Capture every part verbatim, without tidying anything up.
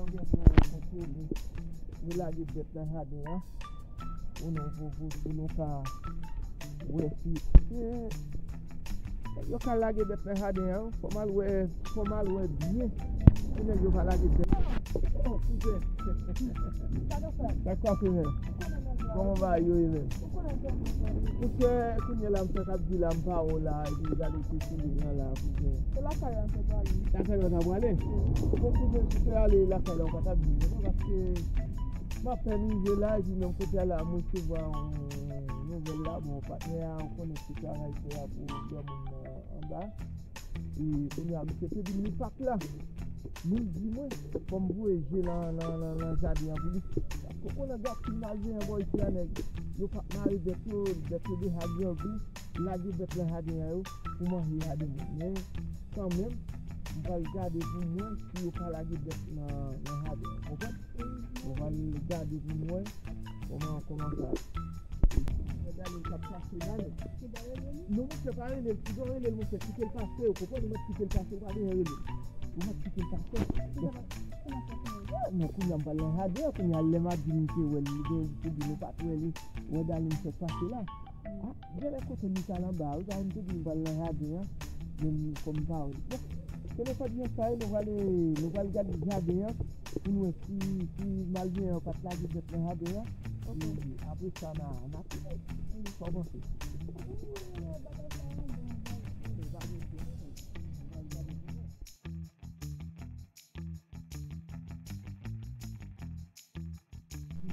Yo lage bèt nan jaden an. Pou nou, pou, pou, pou nou ka wè si, eh, yo ka lage bèt nan jaden an. Fò m al wè, fò m al wè byen. Pou nèg yo pa lage bèt. Oh, kouzen. Sa k ap pase, menm? Kòman bagay yo ye, menm? Kouzen, kounye a la, m fèk ap di la, m pa wè w la, epi gade w te sou li an la, kouzen. Se lakay la m fèk ale. Lakay la w ta prale? Bon, kouzen, si se ale lakay la, w pa t ap vin, non, paske m apèn rive la, epi menm kote a la, m resevwa yon nouvèl la, bon, patnè a, ou konnen ki travay fè a pou dòmi nan anba. E kounye a, misye te di m li pa t la. Li di mwen, fò m voye je nan, nan, nan, nan jaden an pou li. Paske w konnen gad ki malveyan bò isi a, nèg. Yo p ap mare bèt yo, bèt yo deja grangou, lage bèt nan jaden an yo, pou manje jaden moun. Men, kanmenm, m pral gade pou m wè si yo ka lage bèt nan, nan jaden an. Konprann? Nou pral gade pou nou wè kòman, kòman sa. Mwen gade l k ap pase la, men. Non, monchè, pa rele l. Si w rele l, monchè, kite l pase, ou konprann? Ou mèt kite l pase, ou pa bezwen rele l. Ou mèt kite l pase. Non, kounye a m pral nan jaden an, kounye a lè m ap di m te wè l, li gen pou di nou pa t wè li. Wè Darline fèk pase la. Ah, genlè kote m t al anba a, wi, paske m te di m pral nan jaden an, men m, kòm m pa wè. Bon, se lè sa byen sa ye, nou prale, nou pral gade jaden an, pou n wè si, si malveyan yo pa t lage bèt nan jaden an. Ok. E apre sa, n a, n a konnen. Sa w panse?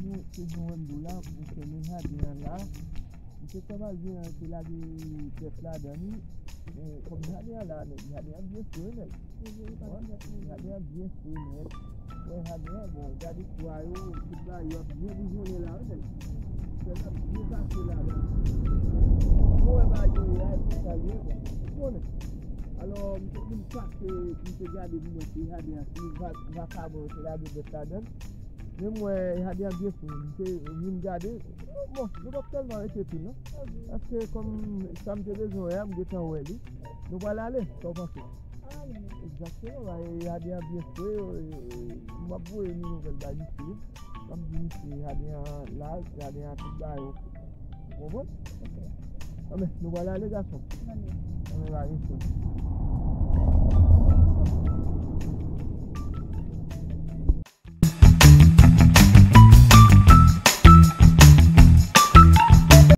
Nou, se jan w wè m di w la, pou fèmen jaden an la. M te kwè malveyan yo te lage bèt ladan li. Men, kòm jaden an la, nèg, jaden an byen fre, nèg. Jaden an byen fre, nèg. Wè jaden an, bon, gade pwa yo, tout bagay yo ap byen boujonnen la, wi, nèg. Sèl ap byen pase ladan. Bon, wè bagay yo ye a, e pou sa l ye, bon, ou konnen. Alò, m te vin pase, m te gade pou m wè si jaden an, si va-, vakabon yo te lage bèt ladan l. Men m wè jaden an byen fre. M te vin gade. Bon, nou p ap tèlman rete tou, non. Paske kòm sa m te bezwen wè a, m gentan wè li. Nou pral ale, sa w panse? Egzakteman, ba, e jaden an byen fre, e, e, m ap voye yon nouvèl bay misye. M ap di misye jaden an laj, jaden an tout bagay, ok. Ou konprann? Anben, nou pral ale, gason. Anben, ba, gason.